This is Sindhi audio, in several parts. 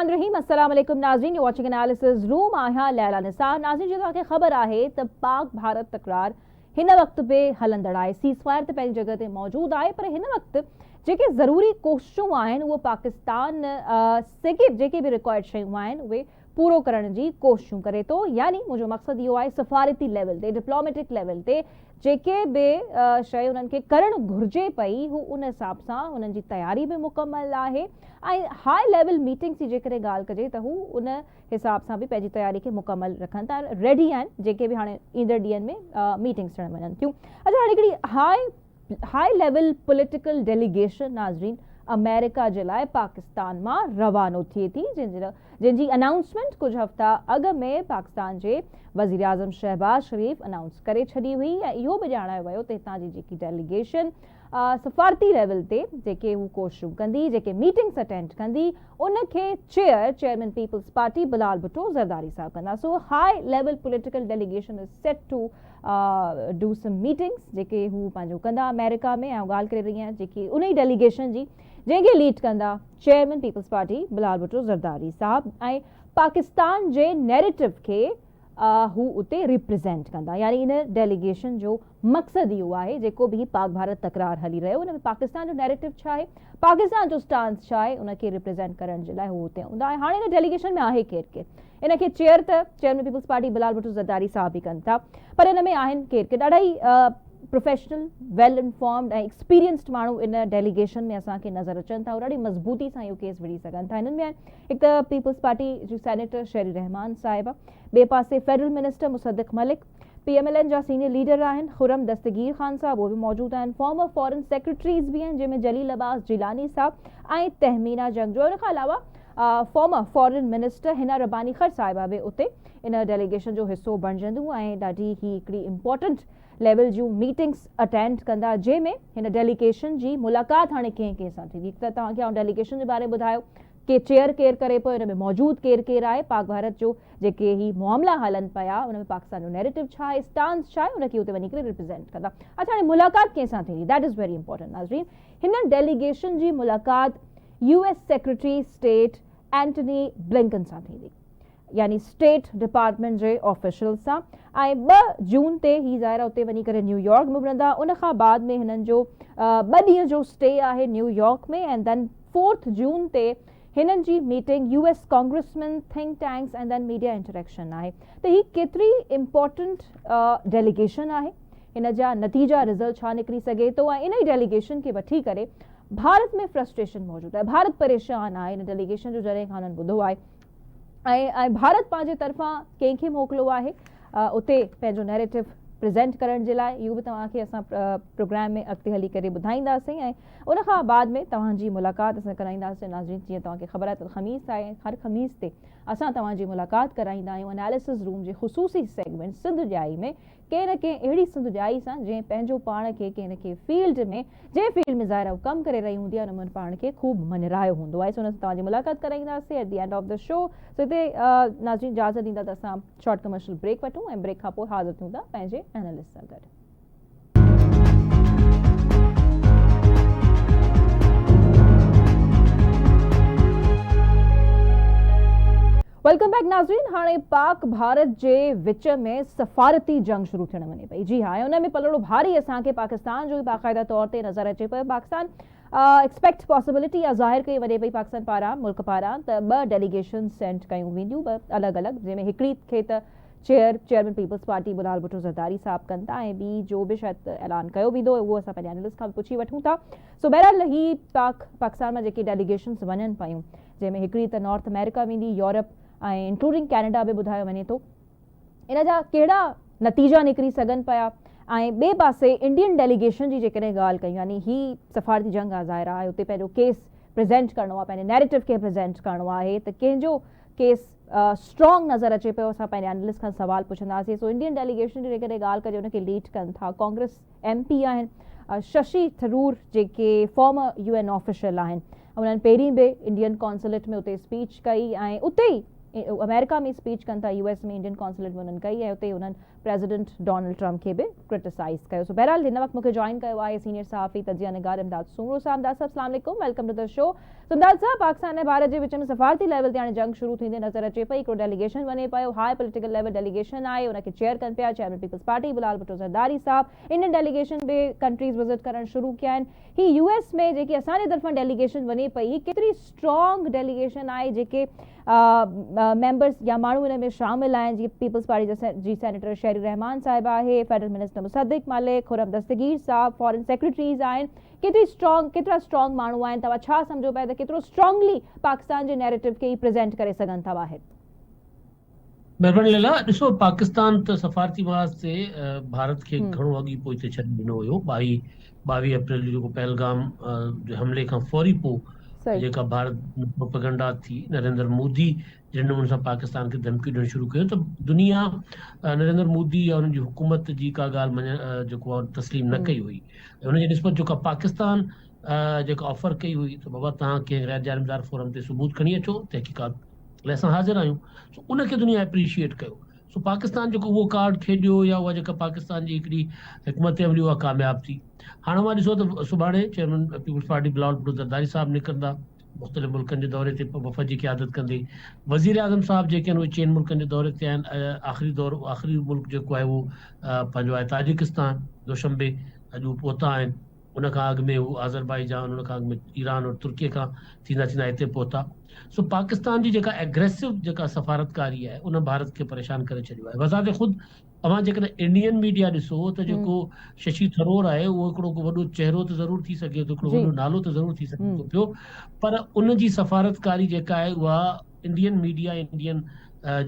الرحمن الرحيم السلام عليڪم ناظرين you watching analysis room آهيان ليلا نثار ناظرين جيئن توهان کي خبر آهي ته پاڪ ڀارت تڪرار هن وقت به هلندڙ آهي سيز فائر ته پنهنجي جڳهه تي موجود آهي پر هن وقت جيڪي ضروري ڪوششون آهن اهو پاڪستان سگهي جيڪي به رڪوائرڊ شيون آهن اهي پورو ڪرڻ جي ڪوششون ڪري ٿو يعني منهنجو مقصد اهو آهي سفارتي ليول تي ڊپلوميٽڪ ليول تي جيڪي به شيء انهن کي ڪرڻ گهرجي پئي هو ان حساب سان انهن جي تياري به مڪمل آهي ۽ هاء ليول ميٽنگس جي جيڪڏهن ڳالهه ڪجي ته هو ان حساب سان به پنهنجي تياري کي مڪمل رکن ٿا ريڊي آهن جيڪي به هاڻي ايندڙ ڏينهن ۾ ميٽنگس ٿيڻ وڃن ٿيون اچا هاڻي هڪڙي high high level political delegation ناظرين آمريڪا جي لاء پاڪستان مان روانو ٿئي ٿي جنهن جي انائونسمينٽ ڪجهه هفتا اڳ ۾ پاڪستان جي وزيراعظم شهباز شريف انائونس ڪري ڇڏي هئي ۽ اهو به ڄاڻايو ويو ته هتان جي جيڪي ڊيليگيشن سفارتي ليول تي جيڪي هو ڪوششون ڪندي جيڪي ميٽنگس اٽينڊ ڪندي ان کي chair chairman Peoples Party Bilawal Bhutto Zardari صاحب ڪندا so high level political delegation is set to do some meetings جيڪي هو پنهنجو ڪندا آمريڪا ۾ آئون ڳالهه ڪري رهي آهيان جيڪي ان ئي ڊيليگيشن جي جنهن کي ليڊ ڪندا chairman Peoples Party Bilawal Bhutto Zardari صاحب ۽ پاڪستان جي نيريٽو کي هو اتي ريپريزينٽ ڪندا يعني ان ڊيليگيشن جو مقصد اهو آهي جيڪو به پاڪ ڀارت تڪرار هلي رهيو ان ۾ پاڪستان جو نيريٽو ڇا آهي پاڪستان جو اسٽانس ڇا آهي ان کي ريپريزينٽ ڪرڻ جي لاء هو اتي هوندا ۽ هاڻي ان ڊيليگيشن ۾ آهي ڪير ڪير ان کي چيئر ته chairman peoples party Bilal Bhutto Zardari صاحب ئي ڪن ٿا پر ان ۾ آهن ڪير ڪير ڏاڍا ئي پروفيشنل ويل انفارمڊ ۽ ايڪسپيرينسڊ ماڻهو ان ڊيليگيشن ۾ اسان کي نظر اچن ٿا ڏاڍي مضبوطي سان اهو ڪيس وڙهي سگهن ٿا انهن ۾ آهن هڪ ته پيپلز پارٽي جي سينيٽر شيري رحمان صاحبه ٻئي پاسي federal minister Musadik Malik P M L N جا سينيئر ليڊر آهن خرم دستگير خان صاحب اهي به موجود آهن فارمر فارن سيڪريٽريز به آهن جنهن ۾ جليل عباس جيلاني صاحب ۽ تهمينا جنگجو ان کان علاوه former foreign minister Hina Rabbani Khar صاحبه به اتي ان ڊيليگيشن جو حصو بڻجنديون ۽ ڏاڍي هي هڪڙي امپورٽنٽ ليول جون ميٽنگس اٽينڊ ڪندا جنهن ۾ هن ڊيليگيشن جي ملاقات هاڻي ڪنهن ڪنهن سان ٿيندي هڪ ته توهان کي آئون ڊيليگيشن جي باري ٻڌايو ڪي چيئر ڪير ڪري پيو ان ۾ موجود ڪير ڪير آهي پاڪ ڀارت جو جيڪي هي معاملا هلن پيا ان ۾ پاڪستان جو نيريٽو ڇا آهي اسٽانس ڇا آهي ان کي اتي وڃي ڪري ريپريزينٽ ڪندا اڇا هاڻي ملاقات ڪنهن سان ٿيندي that is very important ناظرين هن ڊيليگيشن جي ملاقات U S secretary state Antony Blinken سان ٿيندي يعني اسٽيٽ ڊپارٽمينٽ جي آفيشلز سان ۽ ٻه جون تي هي ظاهر اتي وڃي ڪري نيو يارڪ ۾ وڙهندا ان کان بعد ۾ هنن جو ٻه ڏينهن جو اسٽي آهي New York ۾ ۽ then fourth June تي هنن جي meeting U S congressman think tanks ۽ then media interaction آهي ته هي ڪيتري امپورٽنٽ ڊيليگيشن آهي هن جا نتيجا رزلٽ ڇا نڪري سگهي ٿو ۽ ان ئي ڊيليگيشن کي وٺي ڪري ڀارت ۾ فرسٽريشن موجود آهي ڀارت پريشان آهي ان ڊيليگيشن جو جڏهن کان هنن ٻڌو آهي ۽ ۽ ڀارت پنهنجي طرفان ڪنهن کي موڪليو آهي اتي پنهنجو نيريٽو پريزنٽ ڪرڻ جي لاء اهو به توهان کي اسان پروگرام ۾ اڳتي هلي ڪري ٻڌائينداسين ۽ ان کان بعد ۾ توهان جي ملاقات اسان ڪرائينداسين ناظرين جيئن توهان کي خبر آهي ته خميس آهي هر خميس تي اسان توهان جي ملاقات ڪرائيندا آهيون اناليسز روم جي خصوصي سيگمينٽ سنڌ ڄائي ۾ ڪنهن نه ڪنهن اهڙي سنڌ ڄائي سان جنهن پنهنجو پاڻ کي ڪنهن نه ڪنهن فيلڊ ۾ جنهن فيلڊ ۾ ظاهر آهي هو ڪم ڪري رهي هوندي آهي ان ۾ هن پاڻ کي خوب مڃرايو هوندو آهي سو ان سان توهان جي ملاقات ڪرائينداسين at the end of the show سو هتي ناظرين اجازت ڏيندا ته اسان شارٽ ڪمرشل بريڪ وٺون ۽ بريڪ کان پوء حاضر ٿيون ٿا پنهنجي اينالسٽ سان گڏ. Welcome back ناظرين هاڻي پاڪ ڀارت جي وچ ۾ سفارتي جنگ شروع ٿيڻ وڃي پئي جي ها ان ۾ پلڙو ڀاري اسان کي پاڪستان جو ئي باقاعده طور تي نظر اچي پيو پاڪستان ايڪسپيڪٽ پاسيبلٽي يا ظاهر ڪئي وڃي پئي پاڪستان پاران ملڪ پاران ته ٻه ڊيليگيشن سينڊ ڪيون وينديون ٻه الڳ الڳ جنهن ۾ هڪڙي کي ته chair chairman Peoples Party Bilawal Bhutto Zardari صاحب ڪن ٿا ۽ ٻي جو به شايد اعلان ڪيو ويندو اهو اسان پنهنجي انالسٽ کان به پڇي وٺون ٿا سو بهرحال هي پاڪ پاڪستان مان جيڪي ڊيليگيشنز وڃن پيون جنهن ۾ هڪڙي ته نارٿ آمريڪا ويندي يورپ ۽ انڪلوڊنگ ڪينيڊا به ٻڌايو وڃي ٿو ان جا ڪهڙا نتيجا نڪري سگهن پيا ۽ ٻئي پاسي انڊين ڊيليگيشن جي جيڪڏهن ڳالهه ڪيون يعني هي سفارتي جنگ آ ظاهر آهي اتي پنهنجو ڪيس پريزنٽ ڪرڻو آهي پنهنجي نيريٽو کي پريزنٽ ڪرڻو آهي ته ڪنهن جو ڪيس اسٽرانگ نظر اچي پيو اسان پنهنجي انالسٽ کان سوال پڇنداسين سو انڊين ڊيليگيشن جي جيڪڏهن ڳالهه ڪجي ان کي ليڊ ڪن ٿا ڪانگريس ايم پي آهن ششي ٿرور جيڪي فارمر يو اين آفيشل آهن انهن پهرين به انڊين قونصليٽ ۾ اتي اسپيچ ڪئي ۽ اتي ئي آمريڪا ۾ اسپيچ ڪن ٿا يو ايس ۾ انڊين قونصليٽ ۾ انهن ڪئي ۽ اتي انهن پريزيڊنٽ ڊونلڊ ٽرمپ کي به ڪرٽيسائيز ڪيو. سو بهرحال هن وقت مون کي جوائن ڪيو آهي سينيئر صحافي تجزيه نگار امداد سومرو صاحب. امداد صاحب السلام عليڪم، welcome to the show. So Imdad صاحب، پاڪستان ۽ ڀارت جي وچ ۾ سفارتي ليول تي هاڻي جنگ شروع ٿيندي نظر اچي پئي. هڪڙو ڊيليگيشن وڃي پيو، هاء پوليٽيڪل ليول ڊيليگيشن آهي، ان کي چيئر ڪن پيا chairman Peoples Party Bilawal Bhutto Zardari صاحب. انڊين ڊيليگيشن به ڪنٽريز وزٽ ڪرڻ شروع ڪيا آهن. هي يو ايس ۾ جيڪي اسان جي طرفان ڊيليگيشن وڃي پئي، هي ڪيتري اسٽرانگ ڊيليگيشن آهي، جيڪي ميمبرز يا ماڻهو ان ۾ شامل آهن، جيئن پيپلز پارٽي جي سينيٽر شيري رحمان صاحب آهي، فيڊرل منسٽر مصدق ملڪ، خرم دستگير صاحب، فارن سيڪريٽريز آهن، ڪيتري اسٽرانگ ڪيترا اسٽرانگ ماڻهو آهن؟ توهان ڇا سمجهو پيا ته ڪيترو اسٽرانگلي پاڪستان جي نيريٽو کي هي پريزنٽ ڪري سگهن ٿا ٻاهر؟ مهرباني ليلا، ڏسو پاڪستان ته سفارتي محاذ تي ڀارت کي گهڻو اڳ ئي پوئتي ڇڏي ڏنو هيو. 22 اپريل جو جيڪو پهلگام جي حملي کان فوري پوء جيڪا ڀارت ۾ پروپيگنڊا ٿي، نريندر مودي جنهن نموني سان پاڪستان کي ڌمڪيون ڏيڻ شروع ڪيون ته دنيا نريندر مودي يا انهن جي حڪومت جي ڪا ڳالهه مڃڻ جيڪو آهي تسليم نه ڪئي هئي ۽ ان جي نسبت جيڪا پاڪستان جيڪا آفر ڪئي هئي ته بابا توهان ڪنهن غير جانبدار فورم تي ثبوت کڻي اچو، تحقيقات لاء اسان حاضر آهيون. سو ان کي دنيا اپريشيئيٽ ڪيو. سو پاڪستان جيڪو اهو ڪارڊ کيڏيو يا اها جيڪا پاڪستان جي هڪڙي حڪمت عملي اها ڪامياب ٿي. هاڻ اوهان ڏسو ته سڀاڻي chairman Peoples Party Bilawal Bhutto Zardari صاحب نڪرندا مختلف ملڪن جي دوري تي وفد جي قيادت ڪندي. وزيراعظم صاحب جيڪي آهن اهي چئن ملڪن جي دوري تي آهن. آخري دور آخري ملڪ جيڪو آهي اهو پنهنجو آهي تاجڪستان، دوشنبي اڄ هو پهتا آهن. ان کان اڳ ۾ هو آذربائيجان، ان کان اڳ ۾ ايران اور ترڪي کان ٿيندا ٿيندا هتي پهتا. سو پاڪستان جي جيڪا ايگريسو جيڪا سفارتڪاري آهي ان ڀارت کي پريشان ڪري ڇڏيو آهي. بذات خود اوهان جيڪڏهن انڊين ميڊيا ڏسو ته جيڪو ششي ٿرور آهي اهو هڪڙو ڪو وڏو چهرو ته ضرور ٿي سگهي ٿو، هڪڙو وڏو نالو ته ضرور ٿي سگهي ٿو پيو پر ان جي سفارتڪاري جيڪا آهي اها انڊين ميڊيا انڊين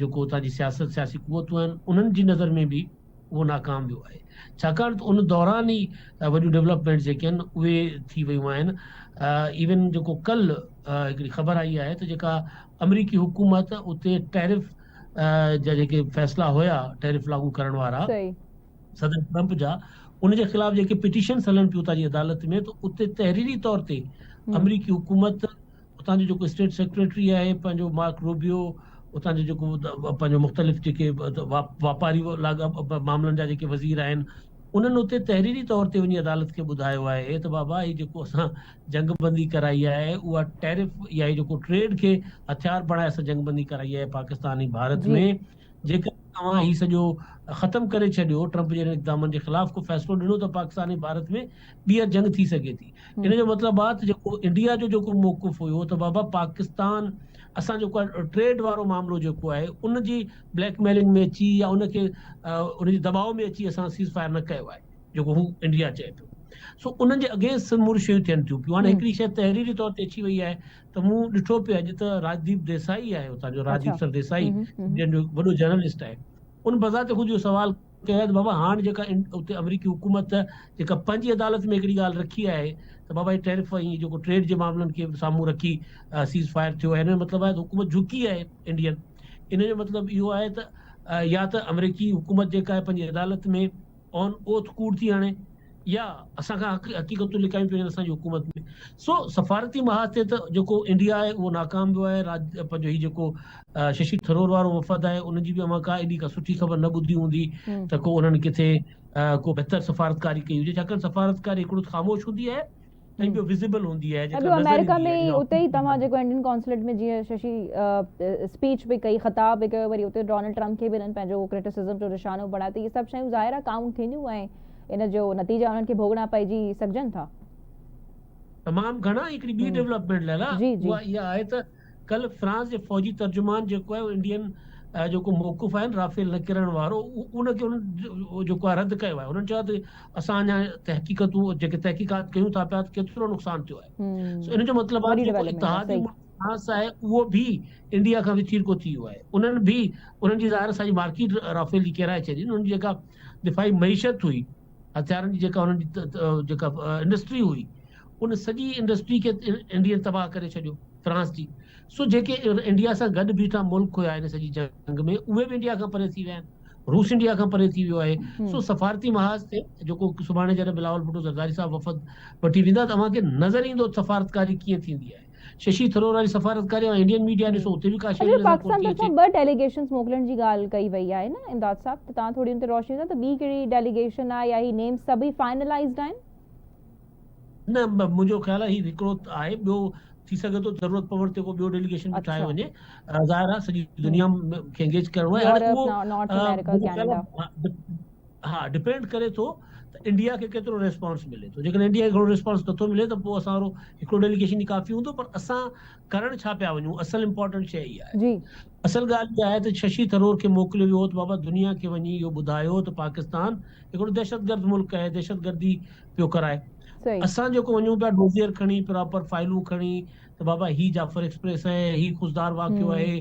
جيڪو اتان جي سياست سياسي قوتون آهن انهن جي نظر ۾ به اهو ناڪام ويو آهي ڇاڪاڻ ته ان دوران ئي وڏيون ڊولپمينٽس جيڪي آهن اهي ٿي ويون آهن. ايون جيڪو ڪل هڪڙي خبر آئي آهي ته جيڪا آمريڪي حڪومت اتي ٽيرف جا جيڪي فيصلا هيا ٽيرف لاڳو ڪرڻ وارا صدر ٽرمپ جا ان جي خلاف جيڪي پٽيشنس هلن پيون اتان جي عدالت ۾ ته اتي تحريري طور تي آمريڪي حڪومت اتان جو جيڪو اسٽيٽ سيڪريٽري آهي پنهنجو مارڪ روبيو، اتان جو جيڪو پنهنجو مختلف جيڪي واپاري لاڳاپا معاملن جا جيڪي وزير آهن انهن اتي تحريري طور تي وڃي عدالت کي ٻڌايو آهي ته بابا هي جيڪو اسان جنگ بندي ڪرائي آهي اها ٽيرف يا هي جيڪو ٽريڊ کي هٿيار بڻائي اسان جنگ بندي ڪرائي آهي پاڪستان ۽ ڀارت ۾ جيڪڏهن توهان هي سڄو ختم ڪري ڇڏيو، ٽرمپ جي انهن اقدامن جي خلاف ڪو فيصلو ڏنو ته پاڪستان ۽ ڀارت ۾ ٻيهر جنگ ٿي سگهي ٿي. ان جو مطلب آهي ته جيڪو انڊيا جو جيڪو موقف هيو ته بابا پاڪستان اسان جيڪو آهي ٽريڊ وارو معاملو جيڪو آهي ان جي بليڪ ميلنگ ۾ اچي يا ان کي ان جي دٻاء ۾ اچي اسان سيز فائر نه ڪيو آهي جيڪو هو انڊيا چئي پيو سو انهن جي اگينسٽ سموريون شيون ٿين ٿيون پيون. هاڻي هڪڙي شيء تحريري طور تي اچي وئي آهي ته مون ڏٺو پئي اڄ ته راجديپ ديسائي آهي اتان جو راجديپ سر ديسائي جنهن جو وڏو جرنلسٽ آهي ان بذات خود اهو سوال ڪيو آهي ته بابا هاڻ جيڪا اتي آمريڪي حڪومت جيڪا پنهنجي عدالت ۾ هڪڙي ڳالهه رکي آهي ته بابا هي ٽيرف ۽ جيڪو ٽريڊ جي معاملن کي سامهون رکي سيز فائر ٿيو آهي ان جو مطلب آهي ته حڪومت جهڪي آهي انڊين ان جو مطلب اهو آهي ته يا ته آمريڪي حڪومت جيڪا آهي پنهنجي عدالت ۾ آن اوٿ ڪوڙ ٿي هڻي يا اسان کان حقيقتون لڪايون پيون وڃن اسان جي حڪومت ۾ سو سفارتي محاذ تي ته جيڪو انڊيا آهي اهو ناڪام ويو آهي راج پنهنجو هي جيڪو ششي ٿرور وارو وفد آهي ان جي به اوهان ڪا ايڏي ڪا سٺي خبر نه ٻڌي هوندي ته ڪو انهن ڪٿي ڪو بهتر سفارتڪاري ڪئي هجي ڇاڪاڻ سفارتڪاري هڪڙو ته خاموش هوندي آهي ۽ ٻيو وزيبل هوندي آهي جيڪا نظر آمريڪا ۾ اتي ئي توهان جيڪو انڊين قونصليٽ ۾ جيئن ششي اسپيچ به ڪئي خطاب به ڪيو وري اتي ڊونلڊ ٽرمپ کي به انهن پنهنجو ڪرٽيسزم جو نشانو بڻايو ته اهي سڀ شيون ظاهر آهي ڪائونٽ ٿينديون ۽ ان جو نتيجا انهن کي ڀوڳڻا پئجي سگهجن ٿا. تمام گهڻا هڪڙي ٻي ڊولپمينٽ ليلا اها اها آهي ته ڪلهه فرانس جي فوجي ترجمان جيڪو آهي انڊين جيڪو موقف آهي رافيل نه ڪرڻ وارو ان کي انهن جيڪو آهي رد ڪيو آهي انهن چيو ته اسان اڃا تحقيقتون جيڪي تحقيقات ڪيون ٿا پيا ته ڪيترو نقصان ٿيو آهي سو ان جو مطلب آهي جيڪو اتحادي ملڪ فرانس آهي اهو به انڊيا کان وٿيرڪو ٿي ويو آهي انهن به انهن جي ظاهر سڄي مارڪيٽ رافيل جي ڪيرائي ڇڏي انهن جي جيڪا دفاعي معيشت هئي هٿيارن جي جيڪا انهن جي جيڪا انڊسٽري هئي ان سڄي انڊسٽري کي انڊين تباهه ڪري ڇڏيو فرانس جي سو جيڪي انڊيا سان گڏ بيٺا ملڪ هيا ان سڄي جنگ ۾ اهي به انڊيا کان پري ٿي ويا آهن روس انڊيا کان پري ٿي ويو آهي سو سفارتي محاذ تي جيڪو سڀاڻي جڏهن بلاول ڀٽو زرداري صاحب وفد وٺي ويندا ته اوهان کي نظر ايندو سفارتڪاري ڪيئن ٿيندي آهي. ششي ٿرور واري سفارتڪاري ۽ انڊين ميڊيا ڏسو اتي به ڪا شيء اچا نظر ڪونه پاڪستان ٿي اچي. طرفان ٻه ڊيليگيشنز موڪلڻ جي ڳالهه ڪئي وئي آهي نه امداد صاحب ته توهان ٿوري ان تي روشني وجهندا ته ٻي ڪهڙي ڊيليگيشن آهي يا هي نيمز سڀئي فائنلائزڊ آهن؟ نه منهنجو خيال آهي هي هڪڙو آهي ٻيو ٿي سگهي ٿو ضرورت پوڻ تي ڪو ٻيو ڊيليگيشن به ٺاهيو وڃي ظاهر آهي سڄي دنيا کي انگيج ڪرڻو آهي هاڻي اهو نارٿ آمريڪا ڪينيڊا ها ڊپينڊ ڪري ٿو ته انڊيا کي ڪيترو ريسپانس ملي ٿو جيڪڏهن انڊيا کي گهڻو ريسپانس نٿو ملي ته پوء اسان وارو هڪڙو ڊيليگيشن ئي ڪافي هوندو پر اسان ڪرڻ ڇا پيا وڃون اصل امپارٽنٽ شيء اها آهي جي اصل ڳالهه اها آهي ته ششي ٿرور کي موڪليو ويو هو ته بابا دنيا کي وڃي اهو ٻڌايو ته پاڪستان هڪڙو دهشتگرد ملڪ آهي دهشتگردي پيو ڪرائي اسان جيڪو وڃون پيا ڊوزيئر کڻي پراپر فائلون کڻي ته بابا هي جعفر ايڪسپريس آهي هي خضدار واقعو آهي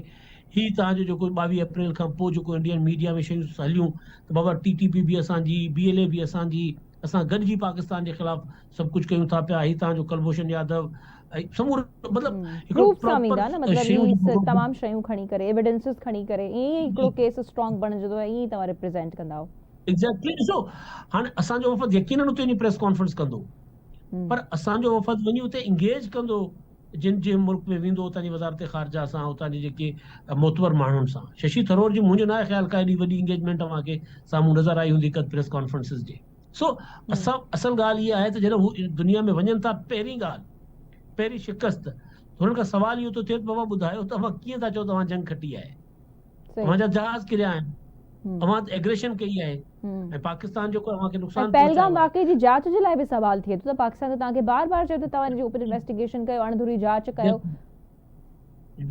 هي توهان جو جيڪو 22 اپريل کان پوء جيڪو انڊين ميڊيا ۾ شيون هليون ته بابا ٽي ٽي پي به اسان جي بي ايل اي به اسان جي اسان گڏجي پاڪستان جي خلاف سڀ ڪجهه ڪيون ٿا پيا هي توهان جو ڪلڀوشن يادو ۽ سمورو مطلب هڪڙو پروف سان پراپر ويندا نه مطلب شيون هي تمام شيون کڻي ڪري ايويڊنسز کڻي ڪري ائين ئي هڪڙو ڪيس اسٽرانگ بڻجندو ۽ ائين ئي توهان ريپريزينٽ ڪندا آهيو. ايگزيڪٽلي ڏسو هاڻي اسان جو وفد يقينن اتي وڃي پريس ڪانفرنس ڪندو پر اسان جو وفد وڃي اتي انگيج ڪندو جن جنهن ملڪ ۾ ويندو اتان جي وزارت خارجه سان اتان جي جيڪي معتبر ماڻهن سان ششي ٿرور جي منهنجو ناهي خيال ڪا ايڏي وڏي انگيجمينٽ اوهان کي سامهون نظر آئي هوندي ڪد پريس ڪانفرنسز جي سو اسان اصل ڳالهه اها آهي ته جڏهن هو دنيا ۾ وڃن ٿا پهرين ڳالهه پهرين شڪست هنن کان سوال اهو ٿو ٿئي ته بابا ٻڌايو ته اوهان ڪيئن ٿا چئو ته اوهان جنگ کٽي آهي اوهان جا جهاز ڪريا آهن اوهان ته ايگريشن ڪئي آهي ۽ پاڪستان جيڪو اوهان کي نقصان پهچايو پهلگام واقعي جي جاچ جي لاء به سوال ٿئي ٿو ته پاڪستان ته توهان کي بار بار چيو ته توهان ان جي اوپن انويسٽيگيشن ڪيو اڻ ڌري جاچ ڪيو.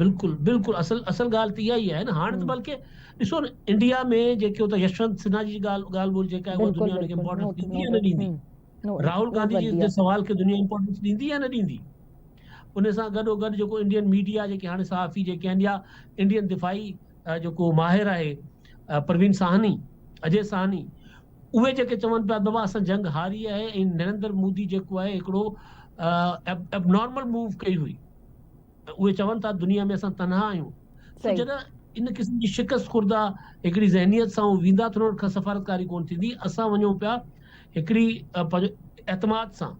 بلڪل بلڪل اصل اصل ڳالهه ته اها ئي آهي نه هاڻي ته بلڪه ڏسو نه انڊيا ۾ جيڪي اتي يشونت سنها جي ڳالهه ڳالهه ٻولهه جيڪا آهي اها دنيا ان کي امپورٽنس ڏيندي يا نه ڏيندي راهول گانڌي جي سوال کي دنيا امپورٽنس ڏيندي يا نه ڏيندي ان سان گڏو گڏ جيڪو انڊين ميڊيا جيڪي هاڻي صحافي جيڪي آهن يا انڊين دفاعي جيڪو ماهر آهي پروين ساهني اجي ساهني اهي جيڪي چون پيا بابا اسان جنگ هاري آهي ۽ نريندر مودي جيڪو آهي هڪڙو ائبنارمل موو ڪئي هئي اهي چون ٿا دنيا ۾ اسان تنها آهيون سو جڏهن ان قسم جي شڪست خورده هڪڙي ذهنيت سان هو ويندا ته انهن کان سفارتڪاري ڪونه ٿيندي اسان وڃون پيا هڪڙي پنهنجو اعتماد سان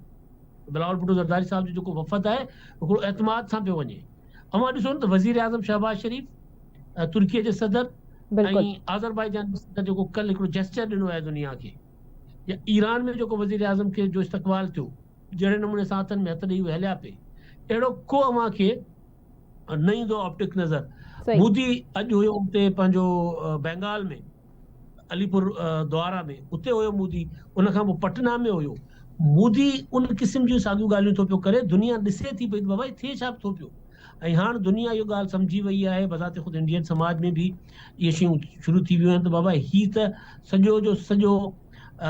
بلاول ڀٽو زرداري صاحب جو جيڪو وفد آهي هڪڙو اعتماد سان پيو وڃي اوهان ڏسو نه ته وزير اعظم شهباز شريف ترڪي جي صدر ۽ آذربائيجان جي صدر جيڪو ڪل هڪڙو جيسچر ڏنو آهي دنيا کي يا ايران ۾ جيڪو وزير اعظم کي جو استقبال ٿيو جهڙي نموني سان هٿن ۾ هٿ ڏيئي اهي هليا پئي اهڙو ڪو اوهان کي نه ايندو آپٽڪ نظر مودي اڄ هيو اتي پنهنجو بينگال ۾ علي پور دوارا ۾ اتي هيو مودي ان کان پوء پٽنا ۾ هيو مودي ان قسم جون ساڳيون ڳالهيون ٿو پيو ڪري دنيا ڏسي ٿي پئي ته بابا هي ٿئي ڇا ٿو پيو ۽ هاڻ دنيا اهو ڳالهه سمجهي وئي آهي بذات خود انڊين سماج ۾ به اهي شيون شروع ٿي ويون آهن ته بابا هي ته سڄو جو سڄو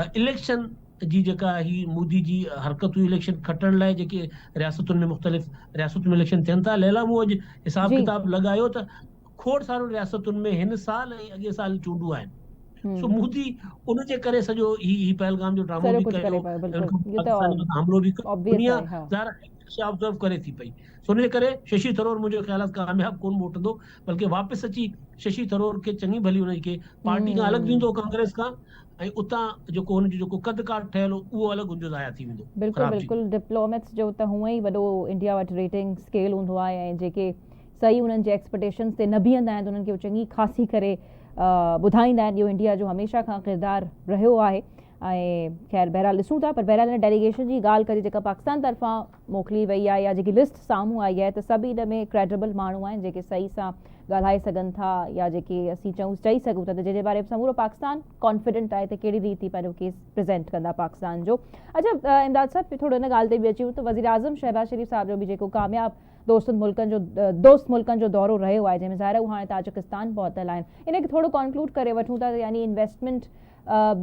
اليڪشن جي جيڪا هي مودي جي حرڪت هئي اليڪشن کٽڻ لاء جيڪي رياستن ۾ مختلف رياستن ۾ اليڪشن ٿين ٿا ليلا مون اڄ حساب ڪتاب لڳايو ته کوڙ سارن رياستن ۾ هن سال ۽ اڳئين سال چونڊون آهن سو مودي ان جي ڪري سڄو هي هي پهلگام جو ڊرامو به ڪيو ۽ ان کان پاڪستان مٿان حملو به ڪيو دنيا ظاهر آهي آبزرو ڪري ٿي پئي سو ان جي ڪري ششي ٿرور منهنجو خيال آهي ڪامياب ڪون موٽندو بلڪه واپس اچي ششي ٿرور کي چڱي ڀلي ان کي پارٽي کان الڳ ٿيندو ڪانگريس کان ۽ اتان جيڪو هن جو جيڪو قد ڪاٺ ٺهيل هو اهو الڳ هن جو ضايع ٿي ويندو بلڪل خراب ٿي بلڪل ڊپلوميٽس جو ته هونئن ئي وڏو انڊيا وٽ ريٽنگ اسڪيل هوندو آهي ۽ جيڪي صحيح انهن جي ايڪسپيڪٽيشنز تي نه بيهندا آهن ته انهن کي هو چڱي خاصي ڪري ٻڌائيندا آهن اهو انڊيا جو هميشه کان ڪردار رهيو آهي ۽ خير بهرحال ڏسون ٿا پر بهرحال هن ڊيليگيشن جي ڳالهه ڪجي جيڪا پاڪستان طرفان موڪلي وئي آهي يا جيڪي لسٽ سامهون آئي آهي ته سڀ ان ۾ ڪريڊبل ماڻهو آهن جيڪي صحيح سان ڳالهائي سگهن ٿا يا جيڪي اسين چئون چئي سگهون ٿا ته جنهن جي باري ۾ سمورو پاڪستان ڪانفيڊنٽ آهي ته ڪهڙي ريت هي پنهنجو ڪيس پريزنٽ ڪندا پاڪستان جو اڇا امداد صاحب ٿورو ان ڳالهه تي به اچون ته وزير اعظم شهباز شريف صاحب جو به جيڪو ڪامياب دوستن ملڪن جو دوست ملڪن جو دورو رهيو آهي جنهن ۾ ظاهر آهي هو هاڻي تاجڪستان پهتل آهن ان کي ٿورو ڪنڪلوڊ ڪري وٺون ٿا يعني انويسٽمينٽ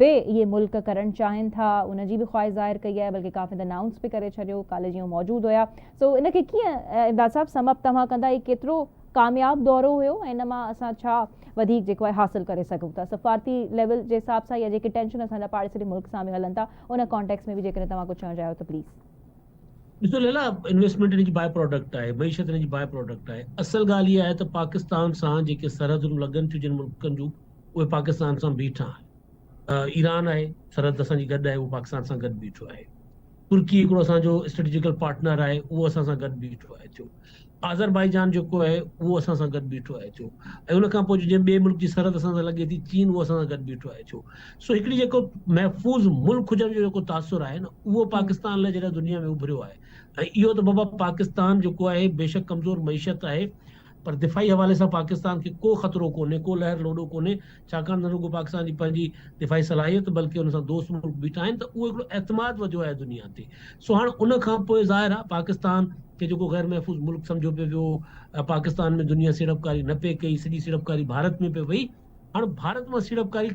به اهي ملڪ ڪرڻ چاهين ٿا ان جي به خواهش ظاهر ڪئي آهي بلڪه ڪافي هنڌ انائونس به ڪري ڇڏيو ڪالهه جيئن موجود هيا سو ان کي ڪيئن امداد صاحب سم اپ توهان ڪندا هي ڪيترو ڪامياب دورو هيو ۽ ان مان اسان ڇا وڌيڪ جيڪو آهي حاصل ڪري سگهون ٿا سفارتي ليول جي حساب سان يا جيڪي ٽينشن اسان جا پاڙيسري ملڪ سان به هلن ٿا ان ڪانٽيڪس ۾ به جيڪڏهن توهان ڪجهه چوڻ چاهيو ته پليز. ڏسو ليلا انويسٽمينٽ ان جي باء پراڊڪٽ آهي معيشت ان جي باء پراڊڪٽ آهي اصل ڳالهه اها آهي ته پاڪستان سان جيڪي سرحدون لڳن ٿيون جن ملڪن جون اهي پاڪستان سان بيٺا آهن ايران آهي سرحد اسان جي گڏ آهي اهو پاڪستان سان گڏ بيٺو آهي. ترڪي هڪڙو اسان جو اسٽريٽجيڪل پارٽنر آهي اهو اسان سان گڏ بيٺو آهي ٿيو. آذربائيجان جيڪو آهي اهو اسان سان گڏ بيٺو آهي ٿيو ۽ ان کان پوء جنهن ٻئي ملڪ جي سرحد اسان سان لڳي ٿي چين اهو اسان سان گڏ بيٺو آهي ٿيو. سو هڪڙي جيڪو محفوظ ملڪ هجڻ جو جيڪو تاثر آهي نه اهو پاڪستان لاء جڏهن دنيا ۾ اڀريو آهي ۽ اهو ته بابا پاڪستان جيڪو آهي بيشڪ ڪمزور معيشت آهي پر دفاعي حوالي سان پاڪستان کي ڪو خطرو ڪونهي، ڪو لهر لوڏو ڪونهي، ڇاڪاڻ نه رڳو پاڪستان جي پنهنجي دفاعي صلاحيت بلڪه ان سان دوست ملڪ بيٺا آهن ته اهو هڪڙو اعتماد وڌيو آهي دنيا تي. سو هاڻ ان کان پوء ظاهر آهي پاڪستان کي جيڪو غير محفوظ ملڪ سمجهيو پئي ويو، پاڪستان ۾ دنيا سيڙپڪاري نه پئي ڪئي، سڄي سيڙپڪاري ڀارت ۾ پئي وئي، هاڻ ڀارت مان سيڙپڪاري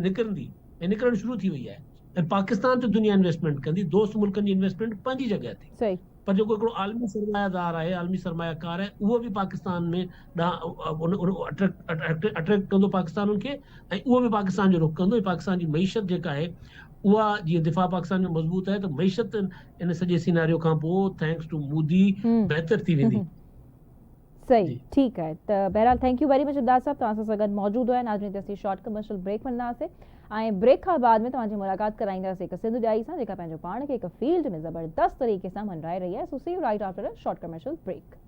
نڪرندي ۽ نڪرڻ شروع ٿي وئي آهي ۽ پاڪستان تي دنيا انويسٽمينٽ ڪندي، دوست ملڪن جي انويسٽمينٽ پنهنجي جڳهه تي. پر جيڪو هڪڙو عالمي سرمايه دار آهي، عالمي سرمايه ڪار آهي، اهو به پاڪستان ۾ ڏانهن اٽريڪٽ ڪندو پاڪستان ان کي ۽ اهو به پاڪستان جو رخ ڪندو ۽ پاڪستان جي معيشت جيڪا آهي اها جيئن دفاع پاڪستان جو مضبوط آهي ته معيشت ان سڄي سيناريو کان پوء thanks two Modi بهتر ٿي ويندي. صحيح ٺيڪ آهي ته بهرحال thank you very much Imdad صاحب توهان سان گڏ موجود هيا ناظرين هتي اسين شارٽ ڪمرشل بريڪ وٺنداسين ۽ بريڪ کان بعد ۾ توهان جي ملاقات ڪرائينداسين هڪ سنڌ ڄائي سان جيڪا پنهنجو پاڻ کي هڪ فيلڊ ۾ زبردست طريقي سان مڃرائي رهي آهي so see you right after a short commercial break.